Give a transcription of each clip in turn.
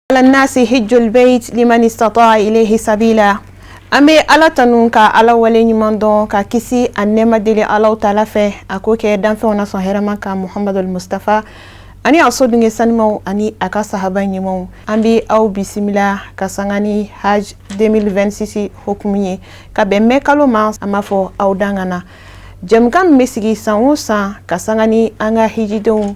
Ala nasi hijjul bayt liman istata'a ilayhi sabila. An bɛ Ala tanu ka Ala wale ɲuman dɔn, ka kisi a nɛɛma deli Alahu taala fɛ, a k'o kɛ danfɛnw na sɔn hɛrɛma kan Muhamadul Mustafa ani a sodenke sanumaw ani a ka sahaba ɲumanw. An bɛ aw bisimila ka sanga ni hajj 2026 hukumu ye ka bɛn mɛ kalo ma. An b'a fɔ aw dangana jɛmukan min bɛ sigi san o san ka sanga ni an ka hijidenw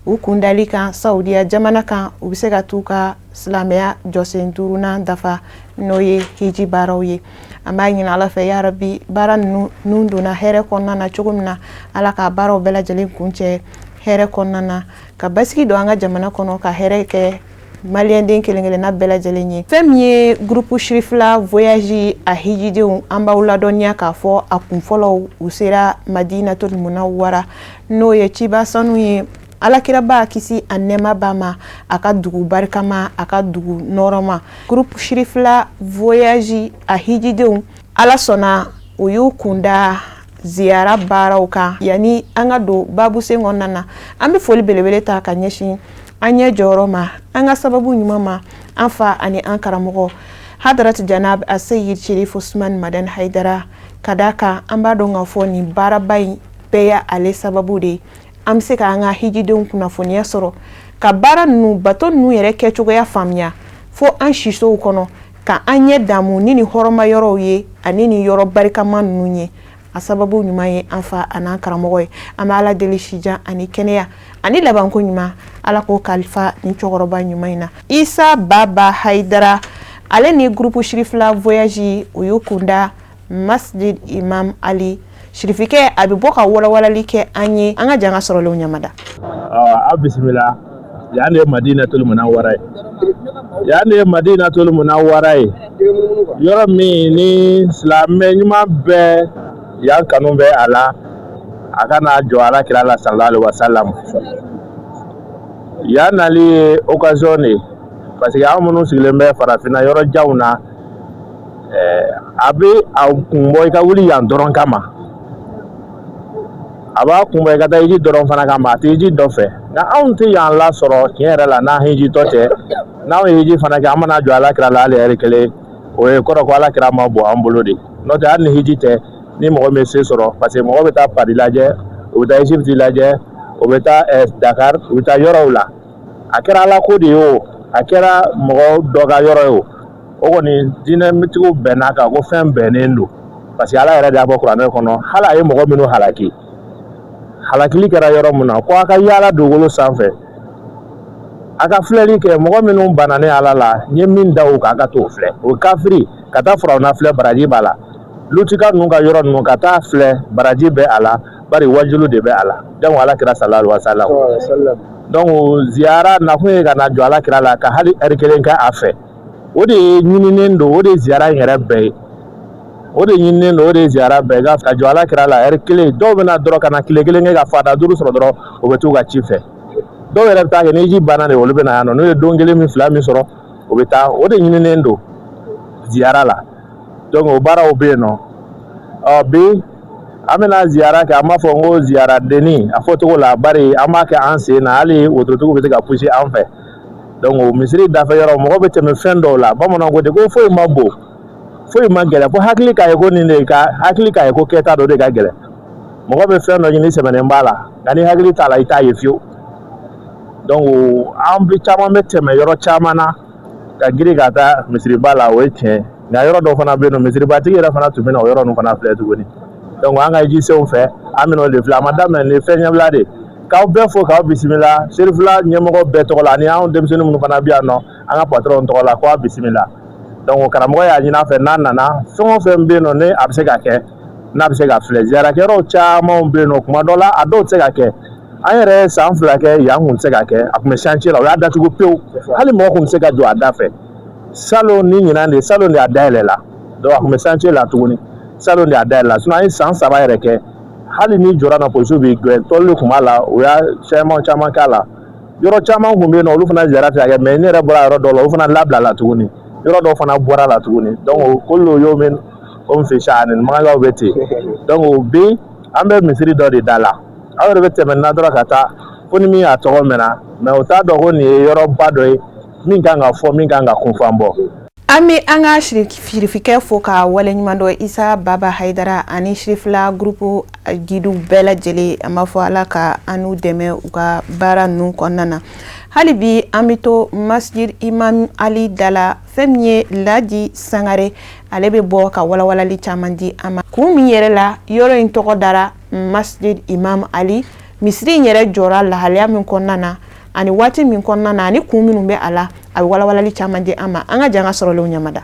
u kundali kan Saudiya jamana kan, u bɛ se ka t'u ka silamɛya jɔsen duurunan dafa, n'o ye hiji baaraw ye. An b'a ɲini Ala fɛ, ya rabi, baara ninnu nun donna hɛrɛ kɔnɔna na cogo min na, Ala ka baaraw bɛɛ lajɛlen kuncɛ hɛrɛ kɔnɔna na, ka basigi don an ka jamana kɔnɔ, ka hɛrɛ kɛ maliyɛnden kelen kelenna bɛɛ lajɛlen ye. Fɛn min ye groupe Sirifila voyage a hijidenw, an b'aw ladɔnniya k'a fɔ a kunfɔlɔw u sera Madinatul Munawwara, n'o ye ciba sanu ye, alakiraba kisi a nɛɛma b'a ma, a ka dugu barikama, a ka dugu nɔrɔma. Groupe Sirifila voyage a hijidenw, Ala sɔnna, u y'u kunda ziyara baaraw kan. Yanni an ka don babusen kɔnɔna na, an bɛ foli belebele ta ka ɲɛsin an ɲɛ jɔyɔrɔ ma, an ka sababu ɲuman ma, an fa ani an karamɔgɔ Hadrat Janab Aseyid Sherif Usman Madani Haidara, ka d'a kan an b'a dɔn k'a fɔ nin baaraba in bɛɛ ye ale sababu de ye an bɛ se k'an ka hijidenw kunnafoniya sɔrɔ, ka baara ninnu, bato ninnu yɛrɛ kɛcogoya faamuya fo an sisow kɔnɔ, ka an ɲɛ damu ni nin hɔrɔma yɔrɔw ye ani nin yɔrɔ barikama ninnu ye. A sababu ɲuman ye an fa an'an karamɔgɔ ye. An bɛ Ala deli sijan ani kɛnɛya ani labanko ɲuman, Ala k'o kalifa ni cɛkɔrɔba ɲuman in na, Isa Baba Haidara. Ale ni groupe Sirifila voyage, u y'u kunda Masjid Imam Ali. Sirifikɛ, a bɛ bɔ ka walawalali kɛ an ye. An ka jan ka sɔrɔlenw ɲamada. Aw bisimila. Yan de ye Madinatul Munawwara ye, yan de ye Madinatul Munawwara ye, yɔrɔ min ni silamɛ ɲuman bɛɛ yan kanu bɛ a la, a ka n'a jɔ ala kira la sallallahu alaihi wasallam. Yan nali ye occasion de ye, parce que an minnu sigilen bɛ farafinna yɔrɔ janw na, a bɛ a kun bɔ i ka wuli yan dɔrɔn kama, a b'a kun bɔ i ka taa hiji dɔrɔn fana kama, a tɛ hiji dɔ fɛ. Nka anw tɛ yan lasɔrɔ tiɲɛ yɛrɛ la n'an hijitɔ tɛ. N'anw ye hiji fana kɛ, an mana jɔ ala kira la hali ɛri kelen, o ye kɔrɔ ko ala kira ma bɔ an bolo de. N'o tɛ, hali ni hiji tɛ, ni mɔgɔ min ye se sɔrɔ, parce que mɔgɔ bɛ taa Paris lajɛ, u bɛ taa Égypte lajɛ, u bɛ taa Dakar, u bɛ taa yɔrɔw la. A kɛra ala ko de ye o, a kɛra mɔgɔ dɔ ka yɔrɔ ye o, o kɔni diinɛtigiw bɛnna kan ko fɛn bɛnnen don, parce que ala yɛrɛ de y'a fɔ kuranɛ kɔnɔ, hali a ye mɔgɔ minnu halaki, halakili kɛra yɔrɔ min na, ko a ka yaala dugukolo sanfɛ, a ka filɛli kɛ, mɔgɔ minnu banna ne ala la, n ye min da o kan, a ka t'o filɛ. O kafiri ka taa Firawuna filɛ, baraji b'a la. Lutika ninnu ka yɔrɔ ninnu, ka taa filɛ, baraji bɛ a la, bari wajulu de bɛ a la. Donc ala kira sallallahu alaihi wasallam, donc ziyara nakun ye ka na jɔ ala kira la, ka hali ɛri kelen kɛ a fɛ. O de ye ɲininen don, o de ye ziyara in yɛrɛ bɛɛ ye, o de ɲininen don, o de ye ziyara bɛɛ ye, ka jɔ ala kira la ɛri kelen. Dɔw bɛna dɔrɔn ka na tile kelen kɛ ka fada duuru sɔrɔ dɔrɔn, o bɛ t'u ka ci fɛ. Dɔw yɛrɛ bɛ taa kɛ ni ji banna de, olu bɛ na yan nɔ. N'u ye don kelen min, fila min sɔrɔ, o bɛ taa. O de ɲininen don ziyara la. Donc o baaraw bɛ yen nɔ. Ɔ bi an bɛna ziyara kɛ, an b'a fɔ n ko ziyara denni a fɔ cogo la, bari an b'a kɛ an sen na, hali wotorotigiw bɛ se ka pousser an fɛ. Donc misiri dafɛ yɔrɔ, mɔgɔ bɛ tɛmɛ fɛn dɔw la. Bamananw ko ten ko foyi ma bon, foyi ma gɛlɛn, fo hakili k'a ye ko nin de ka hakili k'a ye ko kɛta dɔ de ka gɛlɛn. Mɔgɔ bɛ fɛn dɔ ɲini, sɛbɛnnen b'a la, nka ni hakili t'a la, i t'a ye fiyewu. Donc an bɛ caman bɛ tɛmɛ yɔrɔ caman na ka girin ka taa misiriba la, o ye tiɲɛ, nka yɔrɔ dɔw fana bɛ yen nɔ, misiribatigi yɛrɛ fana tun bɛ na o yɔrɔ ninnu fana filɛ tuguni. Donc an ka jisenw fɛ, an bɛna o de filɛ. A ma daminɛ ni fɛn ɲɛbila de. K'aw bɛɛ fo, k'aw bisimila Serifila ɲɛmɔgɔ bɛɛ tɔgɔ la, ani anw denmisɛnnin minnu fana bɛ yan nɔ, an ka patron tɔgɔ la, k'aw bisimila. Donc karamɔgɔ y'a ɲini an fɛ, n'an nana, fɛn o fɛn bɛ yen nɔ, ni a bɛ se ka kɛ, n'a bɛ se ka filɛ, ziyarakɛyɔrɔw caman bɛ yen nɔ, kuma dɔ la a dɔw tɛ se ka kɛ. An yɛrɛ ye san 2 kɛ yan, kun tɛ se ka kɛ, a tun bɛ chantier la, u y'a datugu pewu, hali mɔgɔ kun tɛ se ka jɔ a da fɛ. Salon ni ɲinan de, salon de a dayɛlɛ la. Donc a tun bɛ chantier la tuguni, salon de a dayɛlɛ la. Sinon an ye san 3 yɛrɛ kɛ, hali n'i jɔra na, polisiw b'i gɛn. Tɔli tun b'a la, u y'a changement caman k'a la. Yɔrɔ caman tun bɛ yen nɔ, olu fana ziyara tɛ ka kɛ, mais ne yɛrɛ bɔra yɔrɔ dɔw la, olu fana labilala tuguni, yɔrɔ dɔw fana bɔra la tuguni. Donc kullu yawmin hum fi sha'anin, magankaw bɛ ten. Donc bi an bɛ misiri dɔ de da la, aw yɛrɛ bɛ tɛmɛ na dɔrɔn ka taa, fo ni min y'a tɔgɔ mɛnna, mais o t'a dɔn ko nin ye yɔrɔba dɔ ye. Min kan ka fɔ, min kan ka kunfan bɔ. An bɛ an ka sirifikɛ fo ka waleɲuman dɔn, Isa Baba Hayidara ani Sirifila groupe guidew bɛɛ lajɛlen. An b'a fɔ Ala ka an n'u dɛmɛ u ka baara ninnu kɔnɔna na. Hali bi an bɛ to Masjid Imam Ali da la. Fɛn min ye Laji Sangare, ale bɛ bɔ ka walawalali caman di an ma, kun min yɛrɛ la yɔrɔ in tɔgɔ dara Masjid Imam Ali, misiri in yɛrɛ jɔra lahalaya min kɔnɔna na ani waati min kɔnɔna na ani kun minnu bɛ a la, a bɛ walawalali caman di an ma. An ka jan ka sɔrɔlenw ɲamada.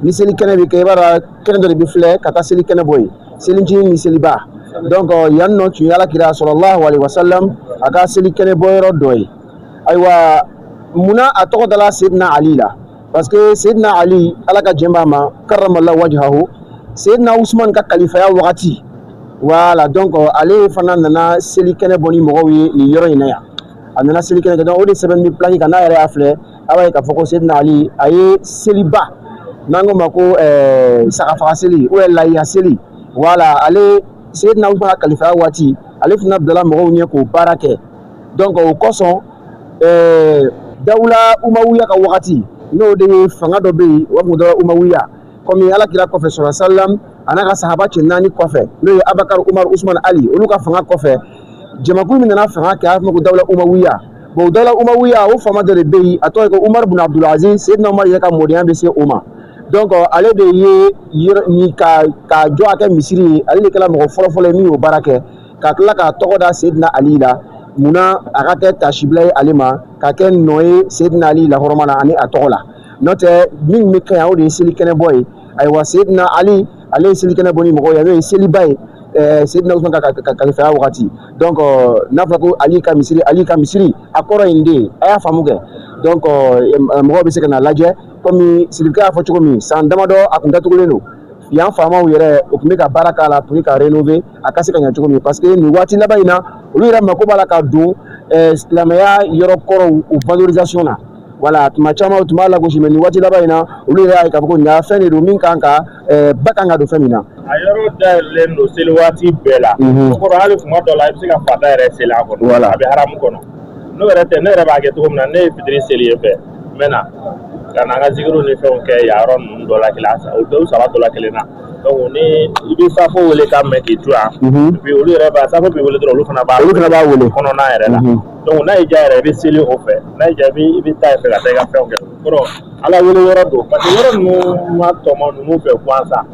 Ni seli kɛnɛ bɛ kɛ, i b'a dɔn kɛnɛ dɔ de bɛ filɛ ka taa seli kɛnɛ bɔ yen, selicinin ni seliba. Donc yan nɔ tun ye Ala kira sallallahu alaihi wasallam a ka seli kɛnɛ bɔ yɔrɔ dɔ ye. Ayiwa, munna a tɔgɔ dala Seydina Ali la? Parce que Seydina Ali, Ala ka jɛn b'a ma, karramallahu wajhahu, Seydina Usman ka kalifaya wagati, voilà, donc ale fana nana seli kɛnɛ bɔ ni mɔgɔw ye nin yɔrɔ in na yan. A nana seli kɛnɛ kɛ, donc o de sɛbɛn bɛ plaque kan. N'a yɛrɛ y'a filɛ, a b'a ye k'a fɔ ko Seydina Ali a ye seliba n'an ko ma ko sagafaga seli ou bien layiya seli, voilà, ale Seydina Usman ka kalifaya waati, ale fana bilala mɔgɔw ɲɛ k'o baara kɛ. Donc o kosɔn dawula Umawiya ka wagati, n'o de ye fanga dɔ bɛ yen, u b'a fɔ ko dawula Umawiya, komi Ala kira kɔfɛ sɔrɔ salam a n'a ka sahaba cɛ naani kɔfɛ, n'o ye Abakar, Umar, Usman, Ali, olu ka fanga kɔfɛ, jamakulu min nana fanga kɛ, a b'a fɔ ko dawula Umawiya. Bon, dawula Umawiya, o faama dɔ de bɛ yen, a tɔgɔ ye ko Umar bun Abdulaziz. Seydina Umar yɛrɛ ka mɔdenya bɛ se o ma. Donc ale de ye yɔrɔ nin ka jɔ a kɛ misiri ye. Ale de kɛra mɔgɔ fɔlɔfɔlɔ ye min y'o baara kɛ, ka tila k'a tɔgɔ da Seydina Ali la. Munna? A ka kɛ tasibila ye ale ma, ka kɛ nɔ ye Seydina Ali lahɔrɔma na ani a tɔgɔ la. N'o tɛ, min bɛ kɛ yan, o de ye seli kɛnɛ bɔ ye. Ayiwa, Seydina Ali, ale ye seli kɛnɛ bɔ ni mɔgɔw ye, n'o ye seliba ye Seydina Usman ka kalifaya wagati. Donc n'a fɔra ko Ali ka misiri, Ali ka misiri, a kɔrɔ ye nin de ye. A y'a faamu kɛ. Donc mɔgɔw bɛ se ka na lajɛ. Komi Sirikɛ y'a fɔ cogo min, san damadɔ a kun datugulen don yan. Faamaw yɛrɛ, o tun bɛ ka baara k'a la pour ka rénover a ka se ka ɲɛ cogo min, parce que nin waati laban in na, olu yɛrɛ mako b'a la ka don silamɛya yɔrɔ kɔrɔw o valorisation na. Voilà, tuma caman u tun b'a lagosi, mais nin waati laban in na, olu yɛrɛ y'a ye k'a fɔ ko nin fɛn de don min kan ka ba kan ka don fɛn min na. A yɔrɔ dayɛlɛlen don seli waati bɛɛ la. O kɔrɔ, hali tuma dɔ la, i bɛ se ka fada yɛrɛ seli a kɔnɔ. Voilà. A bɛ haramu kɔnɔ. N'o yɛrɛ tɛ, ne yɛrɛ b'a kɛ cogo min na, ne ye fitiri seli yen fɛ, n bɛ na ka na n ka zikiriw ni fɛnw kɛ yan yɔrɔ ninnu dɔ la kelen, o dɔw saba dɔ la kelen na. Donc ni i bɛ safo wele k'a mɛn k'i to yan, et puis olu yɛrɛ b'a safo b'i wele dɔrɔn, olu fana b'a Olu fana b'a wele. kɔnɔna yɛrɛ la. Donc n'a y'i diya yɛrɛ, i bɛ seli o fɛ. N'a y'i diya, i bɛ taa yen fɛ ka taa i ka fɛnw kɛ. O kɔrɔ, Ala wele yɔrɔ don, parce que yɔrɔ ninnu ma tɔmɔ ninnu fɛ gansan.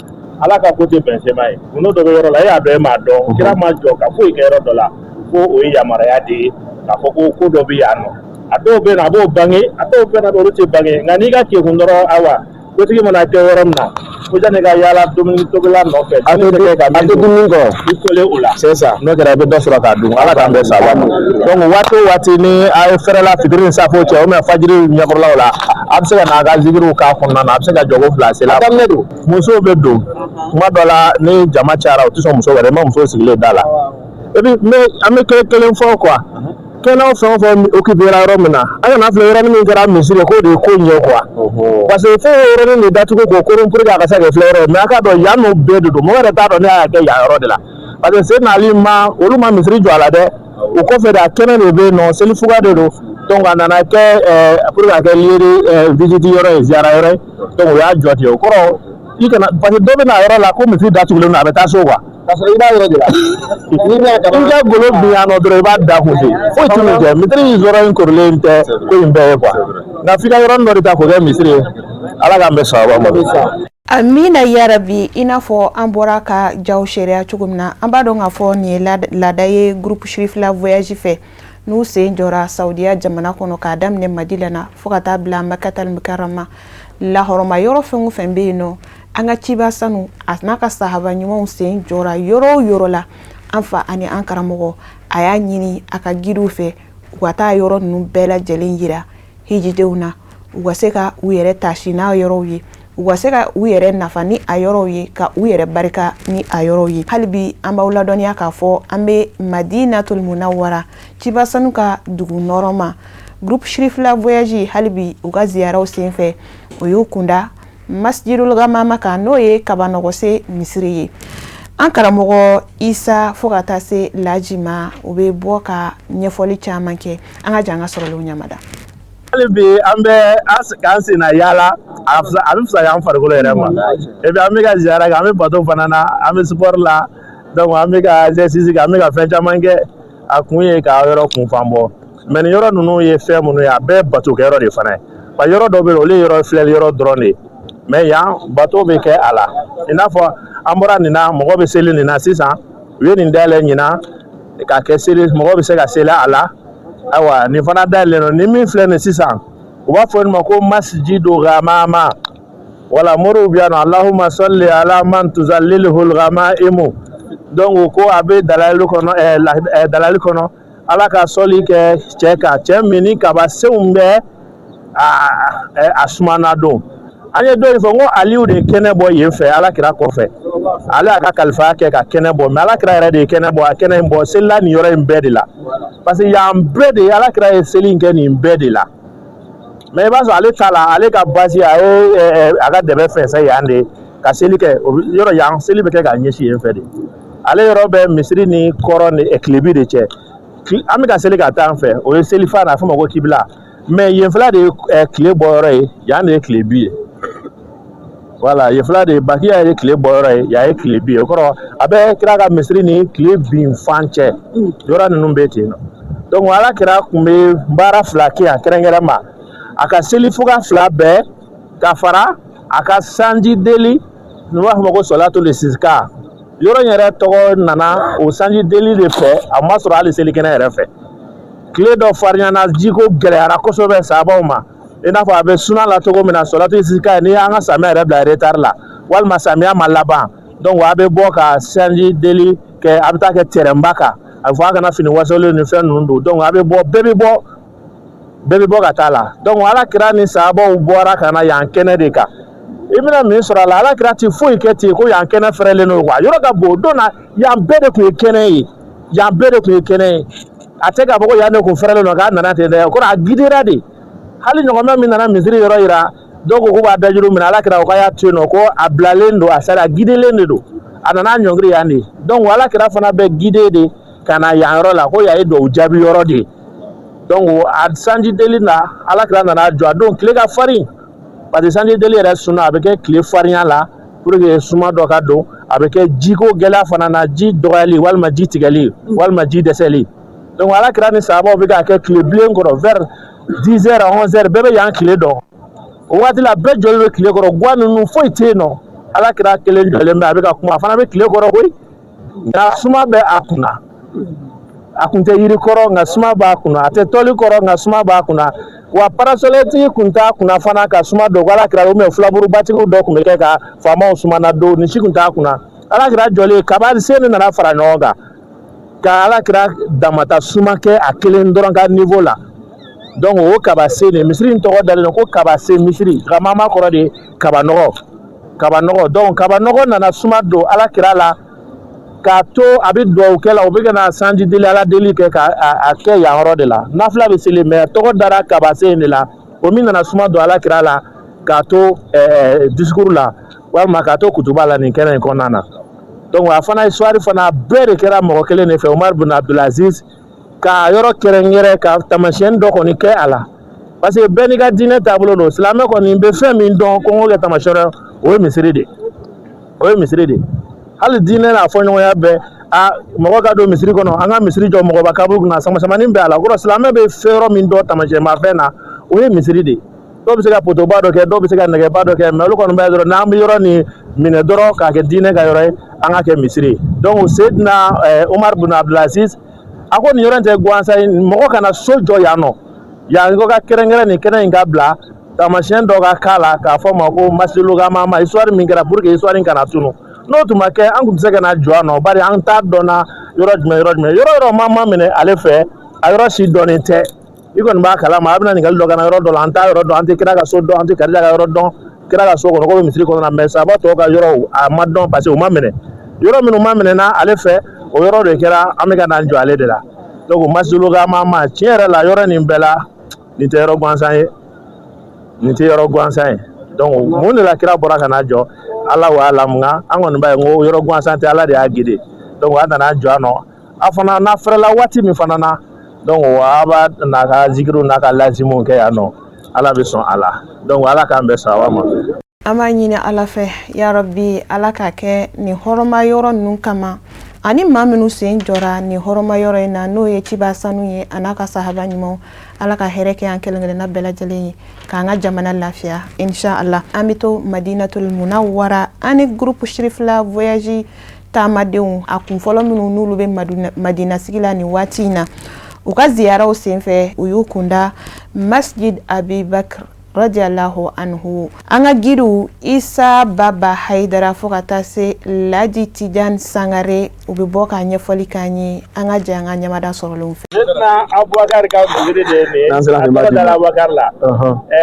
Ala ka ko tɛ bɛn sema ye. Gundo dɔ bɛ yɔrɔ la, e y'a dɔn, e m'a dɔn, kira ma jɔ ka foyi kɛ yɔrɔ dɔ la fo o ye yamaruya de ye k'a fɔ ko ko dɔ bɛ yan nɔ. A dɔw bɛ yen nɔ, a b'o bange, a dɔw bɛ yen nɔ, olu tɛ bange. Nka n'i ka kekun dɔrɔn, ayiwa, kotigi mana kɛ yɔrɔ min na, ko janni ka yaala dumuni tobila nɔfɛ, A tɛ dumuni tɛ kɛ ka a min tɛ dun, dumuni kɔ. I tolen o la. C'est ça. N'o kɛra, i bɛ dɔ sɔrɔ k'a dun. Ala k'an bɛn sababa ma. Donc waati o waati ni a ye fɛrɛ la fitiri ni safo cɛ, ou bien fajiri ɲɛkɔrɔlaw la, a bɛ se ka n'a ka zikiriw k'a kɔnɔna na, a bɛ se ka jɔko fila seli. A daminɛ don. Musow bɛ don tuma dɔ la, ni jama cayara, u tɛ sɔn muso wɛrɛ i ma muso sigilen da la. Et puis n bɛ an bɛ kelen kelen fɔ quoi. Kɛnɛ fɛn o fɛn occupé ra yɔrɔ min na, an kana filɛ yɔrɔnin min kɛra misiri ye k'o de ye ko ɲɛ quoi, parce que fo o yɔrɔnin de datugu k'o koron pour que a ka se ka kɛ filɛ yɔrɔ ye. Mais a k'a dɔn, yan n'o bɛɛ de don, mɔgɔ yɛrɛ t'a dɔn ne y'a kɛ yan yɔrɔ de la, parce que Seydina Ali ma, olu ma misiri jɔ a la dɛ. O kɔfɛ de, a kɛnɛ de bɛ yen nɔ, selifuga de don. Donc a nana kɛ pour que a kɛ lieu de visite yɔrɔ ye, ziyara yɔrɔ ye. Donc o y'a jɔ ten. O kɔrɔ, i kana, parce que dɔ bɛ na yɔrɔ la ko misiri datugulen don, a bɛ taa so quoi. K'a sɔrɔ i b'a yɔrɔ de la n'i bɛna ka I ka golo bin yan nɔ dɔrɔn, i b'a da kun ten, foyi tɛ n'o kɛ. Misiri yɔrɔ in korilen tɛ ko in bɛɛ ye quoi, nka f'i ka yɔrɔnin dɔ de ta k'o kɛ misiri ye. Ala k'an bɛn sababa ma. Amina yarabi. I n'a fɔ an bɔra ka jaw seereya cogo min na, an b'a dɔn k'a fɔ nin ye laada ye groupe Sirifila Voyage fɛ, n'u sen jɔra Saudiya jamana kɔnɔ, k'a daminɛ Madina na fo ka taa bila Makatal Mukarama. Lahɔrɔma yɔrɔ fɛn o fɛn bɛ yen nɔ, an ka ciba sanu a n'a ka sahaba ɲumanw sen jɔra yɔrɔ o yɔrɔ la, an fa ani an karamɔgɔ a y'a ɲini a ka guidew fɛ, u ka taa yɔrɔ ninnu bɛɛ lajɛlen yira hijidenw na, u ka se ka u yɛrɛ tasi n'a yɔrɔw ye, u ka se ka u yɛrɛ nafa ni a yɔrɔw ye, ka u yɛrɛ barika ni a yɔrɔw ye. Hali bi an b'aw ladɔnniya k'a fɔ an bɛ Madinatul Munawwara, ciba sanu ka dugu nɔrɔma. Groupe Sirifila Voyage, hali bi u ka ziyaraw senfɛ, o y'u kunda Masjidul Ghamama kan, n'o ye Kabanɔgɔse misiri ye. An karamɔgɔ Isa fo ka taa se Laji ma, u bɛ bɔ ka ɲɛfɔli caman kɛ. An ka jan an ka sɔrɔlenw ɲamada. Hali bi an bɛ k'an senna yaala, a bɛ fisaya an farikolo yɛrɛ ma. Et puis an bɛ ka ziyara kɛ, an bɛ bato fana na, an bɛ sport la, donc an bɛ ka exercice kɛ, an bɛ ka fɛn caman kɛ. A kun ye ka yɔrɔ kunfan bɔ. Mais nin yɔrɔ ninnu ye fɛn minnu ye, a bɛɛ bato kɛyɔrɔ de fana ye. Wa yɔrɔ dɔw bɛ yen, olu ye yɔrɔ filɛli yɔrɔ dɔrɔn de ye. Mais yan, bato bɛ kɛ a la. I n'a fɔ an bɔra nin na, mɔgɔ bɛ seli nin na sisan, u ye nin dayɛlɛ ɲinan k'a kɛ seli, mɔgɔ bɛ se ka seli a la. Ayiwa, nin fana dayɛlɛlen don. Ni min filɛ nin sisan, u b'a fɔ nin ma ko Masjidu Ghamama. Wala moriw bɛ yan nɔ, Allahumma salli ala man tuzallilhul ghamaimu. Donc ko a bɛ dalali kɔnɔ, dalali kɔnɔ, Ala ka sɔli kɛ cɛ kan, cɛ min ni kabasenw bɛ a sumana don. An ye dɔ in fɔ n ko Aliyu de ye kɛnɛ bɔ yen fɛ Ala kira kɔfɛ. Ale y'a ka kalifa kɛ ka kɛnɛ bɔ, mais Ala kira yɛrɛ de ye kɛnɛ bɔ, a kɛnɛ in bɔ selila nin yɔrɔ in bɛɛ de la, parce que yan bɛɛ de Ala kira ye seli in kɛ nin bɛɛ de la. Mais i b'a sɔrɔ ale ta la, ale ka basi, a ye a ka dɛbɛ fɛnsɛ yan de ka seli kɛ. Yɔrɔ yan seli bɛ kɛ k'a ɲɛsin yen fɛ de. Ale yɔrɔ bɛ misiri ni kɔrɔn ni tilebi de cɛ. An bɛ ka seli ka taa an fɛ, o ye selifa na, a fɔ ma ko kibila. Mais yen fila de ye tile bɔyɔrɔ ye, yan de ye tilebi ye. Wala yen fila de ye Bakiya ye tile bɔyɔrɔ ye, yan ye tilebi ye. O kɔrɔ a bɛ kira ka misiri ni tile bin fan cɛ, yɔrɔ ninnu bɛ ten nɔ. Donc Ala kira tun bɛ baara fila kɛ yan kɛrɛnkɛrɛn ma: a ka seli fuga fila bɛɛ, ka fara a ka sanji deli, n'u b'a fɔ ma ko sɔlatul istisqa. Yɔrɔ in yɛrɛ tɔgɔ nana o sanji deli de fɛ, a ma sɔrɔ hali selikɛnɛ yɛrɛ fɛ. Tile dɔ farinyana, jiko gɛlɛyara kosɛbɛ sabaw ma. I n'a fɔ a bɛ suna la cogo min na, sɔlatul istisqa, n'i y'an ka samiya yɛrɛ bila retard la, walima samiya ma laban, donc a bɛ bɔ ka sanji deli kɛ, a bɛ taa kɛ terrain ba kan. A bɛ fɔ a kana fini wasolen ni fɛn ninnu don. Donc a bɛ bɔ, bɛɛ bɛ bɔ, bɛɛ bɛ bɔ ka taa la. Donc Ala kira ni sabaw bɔra ka na yan kɛnɛ de kan. I bɛna min sɔrɔ a la, Ala kira ti foyi kɛ ten ko yan kɛnɛ fɛrɛlen don quoi. Yɔrɔ ka bon, o don na yan bɛɛ de tun ye kɛnɛ ye, yan bɛɛ de tun ye kɛnɛ ye. A tɛ k'a fɔ ko yan de kun fɛrɛlen don k'a nana ten dɛ. O kɔrɔ a gidera de. Hali ɲɔgɔnmɛ min nana misiri yɔrɔ yira, dɔw ko k'u b'a dajuru minɛ, Ala kira ko k'a y'a to yen nɔ, ko a bilalen don, a sari a gidelen de don, a nana ɲɔngiri yan de. Donc Ala kira fana bɛ gide de ka na yan yɔrɔ la, ko yan ye duwawu jaabi yɔrɔ de ye. Donc a sanji deli na, Ala kira nana jɔ. A don tile ka farin, parce que sanji deli yɛrɛ suna, a bɛ kɛ tile farinya la pour que suma dɔ ka don. A bɛ kɛ jiko gɛlɛya fana na, ji dɔgɔyali walima ji tigɛli walima ji dɛsɛli. Donc Ala kira ni sahabaw bɛ k'a kɛ tile bilen kɔrɔ, vers 10 heures, 11 heures, bɛɛ bɛ yan tile dɔn. O waati la, bɛɛ jɔlen bɛ tile kɔrɔ, guwa ninnu foyi tɛ yen nɔ. Ala kira kelen jɔlen bɛ, a bɛ ka kuma, a fana bɛ tile kɔrɔ koyi, nka suma bɛ a kunna. A kun tɛ yiri kɔrɔ, nka suma b'a kunna. A tɛ tɔli kɔrɔ, nka suma b'a kunna. Wa parasolɛtigi kun t'a kunna fana ka suma don ko Ala kira ou bien fulaburubatigiw dɔ kun bɛ kɛ ka faamaw suma na don, nin si kun t'a kunna. Ala kira jɔlen, kaba sen de nana fara ɲɔgɔn kan ka Ala kira damata suma kɛ a kelen dɔrɔn ka niveau la. Donc o kaba sen de, misiri in tɔgɔ dalen don ko kaba sen misiri. Gamama kɔrɔ de kaba nɔgɔ, kaba nɔgɔ. Donc kaba nɔgɔ nana suma don Ala kira la k'a to a bɛ duwawu kɛ la, o bɛ ka na sanji deli, Ala deli kɛ ka a kɛ yan yɔrɔ de la. Nafila bɛ seli, mais tɔgɔ dara kaba sen de la, o min nana suma don Ala kira la k'a to discours la walima k'a to kutuba la nin kɛnɛ in kɔnɔna na. Donc a fana histoire fana bɛɛ de kɛra mɔgɔ kelen de fɛ, Umar bin Abdulaziz, k'a yɔrɔ kɛrɛnkɛrɛn ka taamasiyɛn dɔ kɔni kɛ a la, parce que bɛɛ n'i ka diinɛ taabolo don. Silamɛ kɔni bɛ fɛn min dɔn ko n k'o kɛ taamasiyɛn, o ye misiri de, o ye misiri de. Hali diinɛ n'a fɔɲɔgɔnya bɛɛ, a mɔgɔ ka don misiri kɔnɔ, an ka misiri jɔ mɔgɔba kaburu kunna, sama-samani bɛ a la. O kɔrɔ silamɛ bɛ fɛn yɔrɔ min dɔn taamasiyɛnmafɛn na, o ye misiri de. Dɔw bɛ se ka potoba dɔ kɛ, dɔw bɛ se ka nɛgɛba dɔ kɛ, mais olu kɔni b'a ye dɔrɔn, n'an bɛ yɔrɔ nin minɛ dɔrɔn k'a kɛ diinɛ ka yɔrɔ ye, an ka kɛ misiri ye. Donc Seydina Umar bin Abdulaziz a ko nin yɔrɔ in tɛ gansan ye, mɔgɔ kana so jɔ yan nɔ. Yan ko ka kɛrɛnkɛrɛn nin kɛnɛ in ka bila taamasiyɛn dɔ ka k'a la k'a fɔ ma ko Masjidu Gamama. Histoire min kɛra pour que histoire in kana tunu, n'o tun ma kɛ, an tun tɛ se ka na jɔ a nɔ, bari an t'a dɔn na yɔrɔ jumɛn, yɔrɔ jumɛn, yɔrɔ yɔrɔ ma minɛ ale fɛ, a yɔrɔ si dɔnnen tɛ. I kɔni b'a kalama, a bɛna ɲininkali dɔ ka na yɔrɔ dɔ la, an t'a yɔrɔ dɔn, an tɛ kira ka so dɔn, an tɛ Kadija ka yɔrɔ dɔn. Kira ka so kɔnɔ ko bɛ misiri kɔnɔ na, mais sahaba tɔw ka yɔrɔw a ma dɔn, parce que u ma minɛ. Yɔrɔ minnu ma minɛna ale fɛ, o yɔrɔ de kɛra an bɛ ka n'an jɔ ale de la. Donc Masjidu Gamama, tiɲɛ yɛrɛ la, yɔrɔ nin bɛɛ la, nin tɛ yɔrɔ gansan ye, nin tɛ yɔrɔ gansan ye. Donc mun de la kira bɔra ka na jɔ, Ala wa alam. Nka an kɔni b'a ye n ko yɔrɔ gansan tɛ, Ala de y'a guidé. Donc a nana jɔ a nɔ. A fana n'a fɛrɛla waati min fana na, donc a b'a n'a ka zikiriw n'a ka lazimuw kɛ yan nɔ. Ala bɛ sɔn a la. Donc Ala k'an bɛn sawaba ma. An b'a ɲini Ala fɛ, yarabi, Ala k'a kɛ nin hɔrɔma yɔrɔ ninnu kama, ani maa minnu sen jɔra nin hɔrɔma yɔrɔ in na, n'o ye ciba sanu ye, a n'a ka sahaba ɲumanw. Ala ka hɛrɛ kɛ an kelen kelenna bɛɛ lajɛlen ye, k'an ka jamana lafiya, insha Allah. An bɛ to Madinatul Munawwara ani groupe Sirifila Voyage taamadenw a kunfɔlɔ minnu n'olu bɛ Madina sigi la nin waati in na, u ka ziyaraw senfɛ, u y'u kunda Masjid Abibakar radiallahu anhu. An ka guidew Isa Baba Hayidara fo ka taa se Laji Tijan Sangare, u bɛ bɔ ka ɲɛfɔli k'an ye. An ka jɛ an ka ɲamada sɔrɔlenw fɛ. Seydina Abubakar ka misiri de ye nin ye. A tɔgɔ dara Abubakar la.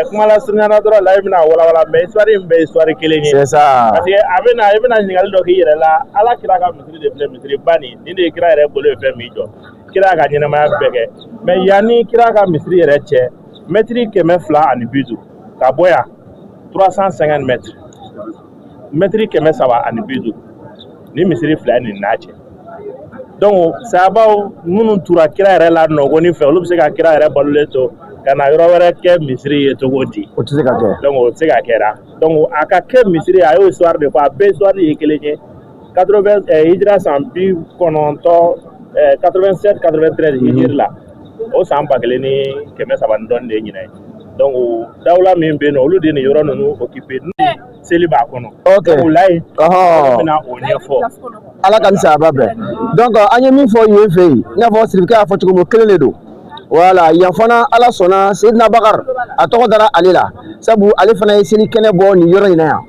Kuma la surunyana dɔrɔn la, i bɛna walawala, mais histoire in bɛɛ ye histoire kelen ye. C'est ça. Parce que a bɛna, i bɛna ɲininkali dɔ k'i yɛrɛ la. Ala kira ka misiri de filɛ, misiri ba nin. Nin de ye kira yɛrɛ bolo ye fɛn min jɔ. Kira ka ɲɛnamaya bɛɛ kɛ. Mais yanni kira ka misiri yɛrɛ cɛ, mɛtiri 250 ka bɔ yan, 350 mètres, mɛtiri 350, ni misiri fila nin n'a cɛ. Donc sahabaw minnu tura kira yɛrɛ la nɔgɔni fɛ, olu bɛ se ka kira yɛrɛ balolen to ka na yɔrɔ wɛrɛ kɛ misiri ye cogo di? O tɛ se ka kɛ. Donc o tɛ se ka kɛ la. Donc a ka kɛ misiri ye, a y'o histoire de fɔ, a bɛɛ histoire ye kelen ye. 80 hijira san 90, 87, 93 hijiri la, o san 1300 ni dɔɔnin de ye ɲinɛ ye. Donc dawula min bɛ yen nɔ, olu de ye nin yɔrɔ ninnu occupé, seli b'a kɔnɔ. O la yen, bɛna o ɲɛfɔ. Ala ka nin sahaba bɛn. Donc an ye min fɔ yen fɛ yen, i n'a fɔ sirikɛ y'a fɔ cogo min, o kelen de don. Voilà, yan fana, Ala sɔnna, Seydina Bakar, a tɔgɔ dara ale la, sabu ale fana ye seli kɛnɛ bɔ nin yɔrɔ in na yan.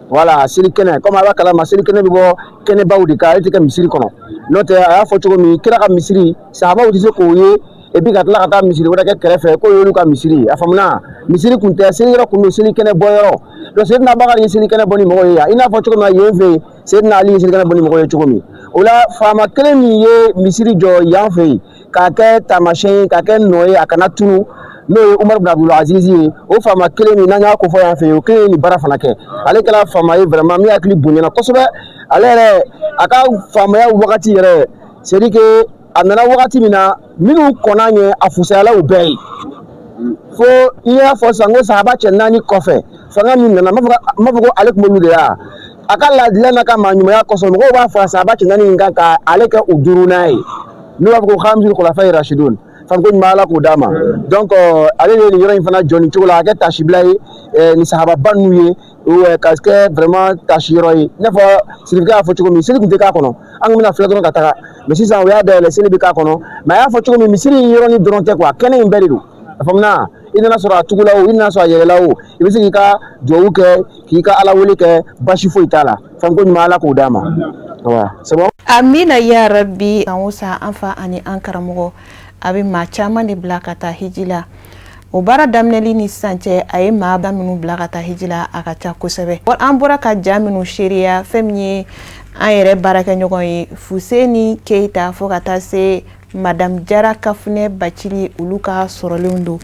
Voilà, seli kɛnɛ, komi a b'a kalama, seli kɛnɛ bɛ bɔ kɛnɛbaw de kan, ale tɛ kɛ misiri kɔnɔ. N'o tɛ, a y'a fɔ cogo min, kira ka misiri, sahabaw tɛ se k'o ye et puis ka tila ka taa misiri wɛrɛ kɛ kɛrɛfɛ k'o y'olu ka misiri ye. A faamuna, misiri kun tɛ, seli yɔrɔ kun don, seli kɛnɛ bɔ yɔrɔ. Donc Seydina Bakari ye seli kɛnɛ bɔ ni mɔgɔw ye yan, i n'a fɔ cogo min na yen fɛ yen, Seydina Ali ye seli kɛnɛ bɔ ni mɔgɔw ye cogo min. O la, faama kelen min ye misiri jɔ yan fɛ yen k'a kɛ taamasiyɛn ye, k'a kɛ nɔ ye, a kana tunu, n'o ye Umaru bin Abdul Aziz ye, o faama kelen min n'an y'a ko fɔ yan fɛ yen, o kelen ye nin baara fana kɛ. Ale kɛra faama ye vraiment min hakili bonyana kosɛbɛ. Ale yɛrɛ, a ka faamaya wagati yɛrɛ, c'est à dire que a nana wagati min na, minnu kɔnna ɲɛ, a fusayala u bɛɛ ye. Fo i y'a fɔ sisan ko sahaba cɛ naani kɔfɛ, fanga min nana, n b'a fɔ ko ale tun b'olu de la. A ka laadiliya n'a ka maa ɲumanya kosɔn, mɔgɔw b'a fɔ a sahaba cɛ naani in kan ka ale kɛ u duurunan ye, n'u b'a fɔ ko Khamisul Khulafai Rashidun. Fanko ɲuman, Ala k'o d'a ma. Donc ale de ye nin yɔrɔ in fana jɔ nin cogo la, a kɛ tasibila ye nin sahababa ninnu ye, ka kɛ vraiment tasi yɔrɔ ye. I n'a fɔ sirifukɛ y'a fɔ cogo min, seli tun tɛ k'a kɔnɔ, an kun bɛna filɛ dɔrɔn ka taga. Mais sisan u y'a dayɛlɛ, seli bɛ k'a kɔnɔ. Mais a y'a fɔ cogo min, misiri in yɔrɔnin dɔrɔn tɛ quoi, kɛnɛ in bɛɛ de don. A faamuna, i nana sɔrɔ a tugula o, i nana sɔrɔ a yɛlɛla o, i bɛ se k'i ka duwawu kɛ, k'i ka Ala wele kɛ, basi foyi t'a la. Fanko ɲuman, Ala k'o d'a ma. Voilà, c'est bon. Amina ya rabbi. San o san, an fa ani an karamɔgɔ, a bɛ maa caman de bila ka taa hiji la. O baara daminɛli ni sisan cɛ, a ye maa minnu bila ka taa hiji la, a ka ca kosɛbɛ. An bɔra ka ja minnu seereya, fɛn min ye an yɛrɛ baarakɛɲɔgɔn ye Fuseni Keyita, fo ka taa se Madame Jara Kafunɛ Bacili, olu ka sɔrɔlenw don.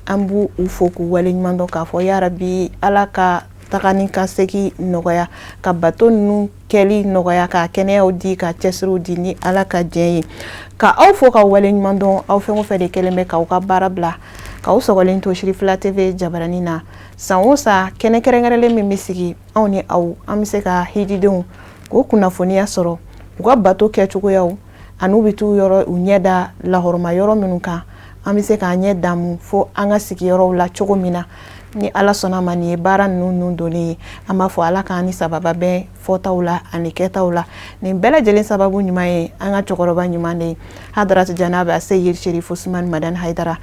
An b'u u fo k'u waleɲuman dɔn, k'a fɔ yarabi, Ala ka taga ni ka segin nɔgɔya, ka bato ninnu kɛli nɔgɔya, ka kɛnɛyaw di, ka cɛsiriw di, ni Ala ka diɲɛ ye. Ka aw fo ka waleɲuman dɔn, aw fɛn o fɛn de kɛlen bɛ k'aw ka baara bila k'aw sɔgɔlen to Sirifila TV jabaranin na. San o san, kɛnɛ kɛrɛnkɛrɛnlen min bɛ sigi, anw ni aw, an bɛ se ka hijidenw k'o kunnafoniya sɔrɔ, u ka bato kɛcogoyaw, an'u bɛ t'u yɔrɔ u ɲɛ da lahɔrɔma yɔrɔ minnu kan, an bɛ se k'an ɲɛ damu fo an ka sigiyɔrɔw la cogo min na. Ni Ala sɔnna ma, nin ye baara ninnu nun donnen ye. An b'a fɔ Ala k'an ni sababa bɛn fɔtaw la ani kɛtaw la. Nin bɛɛ lajɛlen sababu ɲuman ye an ka cɛkɔrɔba ɲuman de ye, Hadaratu Janabi Seyid Sherif Usman Madani Hayidara.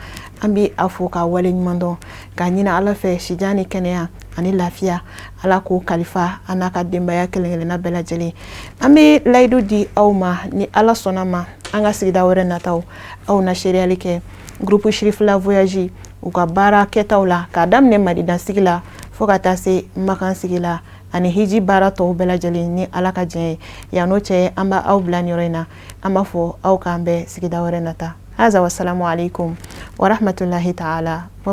An bɛ a fo k'a wale ɲuman dɔn, k'a ɲini Ala fɛ sijan ni kɛnɛya ani lafiya, Ala k'o kalifa an n'a ka denbaya kelen kelenna bɛɛ lajɛlen. An bɛ layidu di aw ma, ni Ala sɔnna ma, an ka sigida wɛrɛ nataw, aw na seereyali kɛ groupe Sirifila Voyage u ka baara kɛtaw la, k'a daminɛ Madina sigi la fo ka taa se Makan sigi la, ani hiji baara tɔw bɛɛ lajɛlen, ni Ala ka diɲɛ ye. Yan n'o cɛ, an b'a aw bila nin yɔrɔ in na. An b'a fɔ aw k'an bɛn sigida wɛrɛ nata. Haza, wasalamu alaikum warahmatullahi taala wa.